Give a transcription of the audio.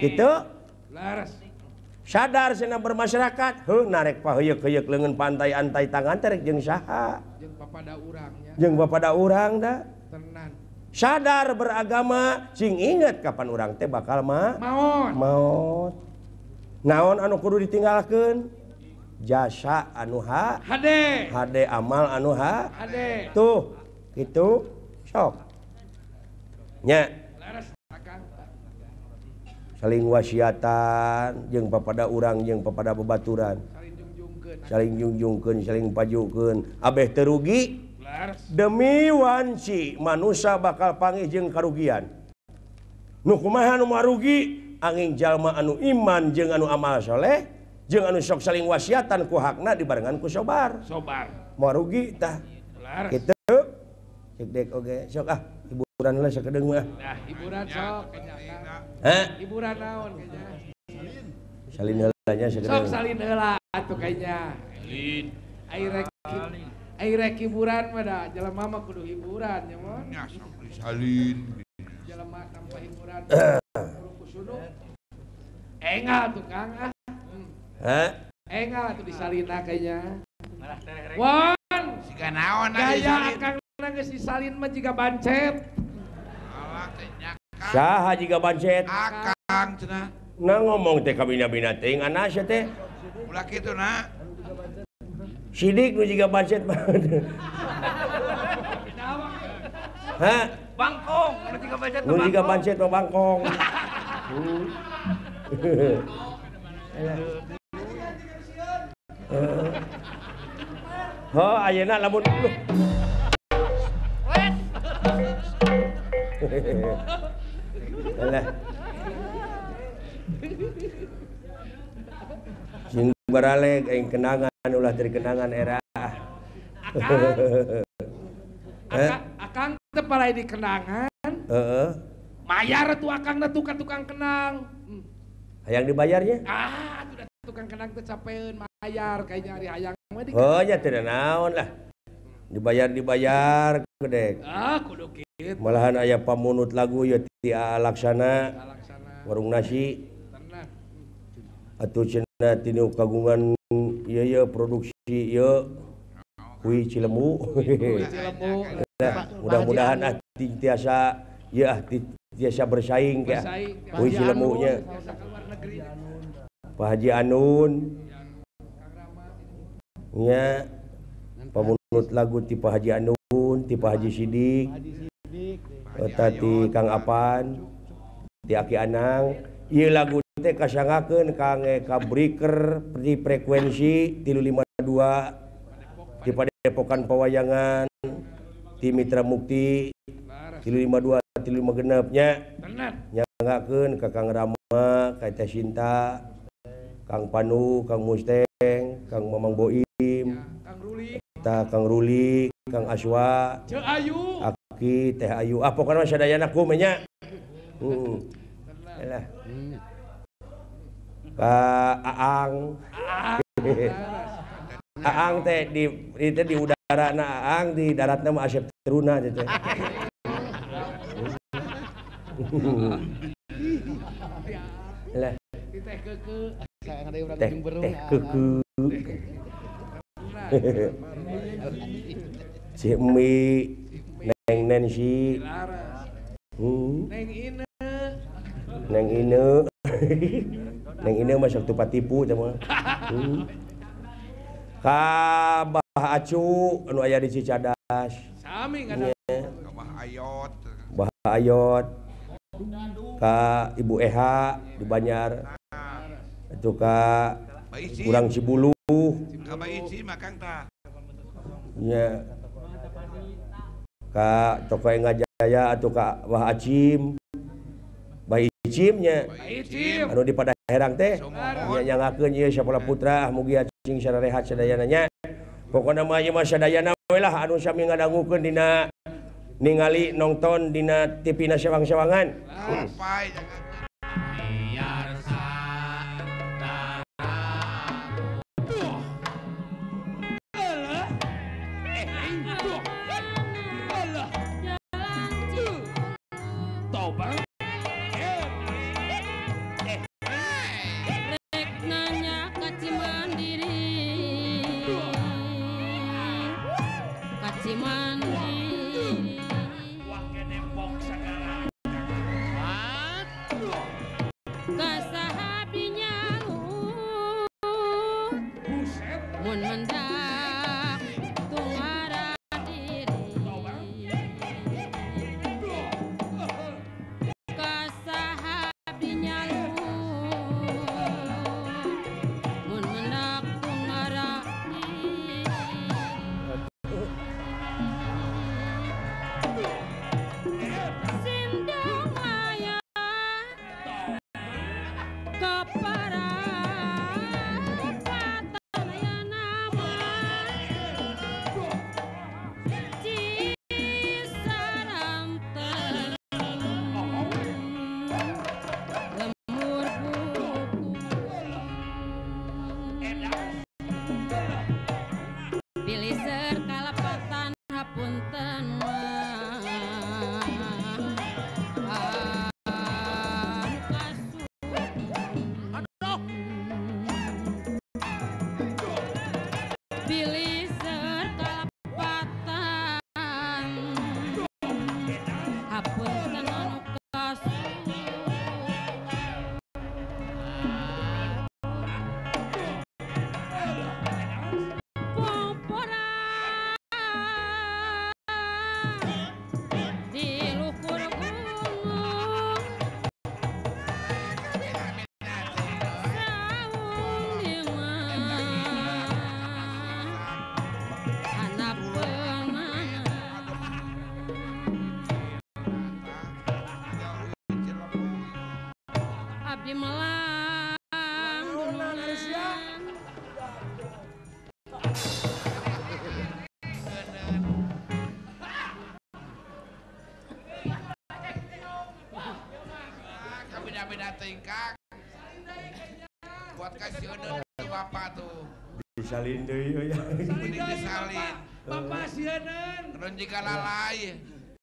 Gitu? Sadar cenah bermasyarakat, heuh narek paheuyeuh-heuyeuk leungeun pantai antai tangan teh rek jeung saha? Jeung papada urang nya. Jeung papada urang da. Tenan. Sadar beragama, sing inget kapan urang teh bakal maot. Maot. Naon anu kudu ditinggalkeun? Jasa anu ha hade. Hade amal anu ha hade. Tuh, gitu sok. Nya. Saling wasiatan jeung papada urang jeung papada babaturan. Saling jungjungkeun, saling pajukeun, abeh teu rugi. Demi wanci manusia bakal panggih jeung karugian. Nu kumaha nu marugi? Angin jalma anu iman jeung anu amal soleh jeung anu sok saling wasiatan ku hakna dibarengan ku sobar. Sobar. Marugi tah. Kitu. Cek dek oge sok ah hiburan lah sakedeung mah. Nah, hiburan sok. Hah? Hiburan naon kayaknya? Salin heula nya sakedeung. Sok salin heula atuh kayaknya. Salin. Ai rek hiburan mah da jelema mah kudu hiburan nya mon. Nya sok disalin. Jelema tanpa hiburan kudu kusunu. Engal tukang ah. Hah? Engal atuh disalina kayaknya. Won, siga naon gaya akang geus disalin mah jiga bancet. Alah teh nya. Saha jiga bancet? Akang cenah. Nah ngomong teh kabina-bina teuing anas teh. Ulah kitu na. Sidik nu jiga bancet mah. Hah? Bangkong, nu jiga bancet mah. Nu jiga bancet mah bangkong. Oh, ayeuna lamun lu. Alah. Sing baraleg aing kenangan ulah dari kenangan era. Akang teh palai di kenangan. Heeh. Mayar tuh akangna tukang kenang. Hayang dibayarnya? Ah, sudah tukang kenang teh capeun mayar kayaknya ari hayang mah di. Oh, nya teu naon lah. Dibayar-dibayar gedek. Ah, kudu kitu. Malahan aya pamunut lagu ye ti Laksana. Warung nasi. Tenan. Atuh cenah tinu kagungan ieu ye produksi ieu Hui Cilembu. Hui Cilembu. Mudah-mudahan ah tiasa ieu ah tiasa bersaing ke Hui Cilembu nya. Pak Haji Anun. Nya pamunut lagu ti Pak Haji Anun, ti Pak Haji Sidik, eta ti Kang Apan, ti Aki Anang. Ieu lagu teh kasangakeun kangge ka breaker di frekuensi 352 di Padepokan Pawayangan ti Mitra Mukti 352 35 genep nya. Nyangakeun ka Kang Rama, ka Teh Sinta, Kang Panu, Kang Musteng, Kang Mamang Boim, Kang Ruli, ta Kang Ruli, Kang Aswa, Ceu Ayu, Aki, Teh Ayu. Ah pokona mah sadayana ku nya. Heeh. Alah. Ka Aang. Aang teh di teh di udara na Aang, di daratna mah Asep Teruna teh. Lah. Teh keukeu. Teh keukeu. Si Emi, Neng Nancy, Neng Ine, Neng Ine, Neng Ine mah sok tupat tipu teh mah. Ka Bah Acu anu aya di Cicadas. Sami ngadan. Ka Bah Ayot. Bah Ayot. Ka Ibu Eha di Banjar. Itu ka Urang Cibuluh. Ka Bah Ici mah Kang tah. Nya. Ka Toko Engajaya atau ka Bah Acim. Bah Icim nya. Anu di Padaherang teh. Nya nyangakeun ieu Sapola Putra mugi cing sararehat sadayana nya. Pokona mah ieu mah sadayana we lah anu sami ngadangukeun dina ningali nonton dina TV na sewang-sewangan. Mun mendak tungara diri kasahabi nyalu mun mendak tungara diri sindang maya kapara abdi melang beda-beda tingkah buat kasih euneun bapak tuh disalin deui ya mending disalin bapak sieun run jika lalai.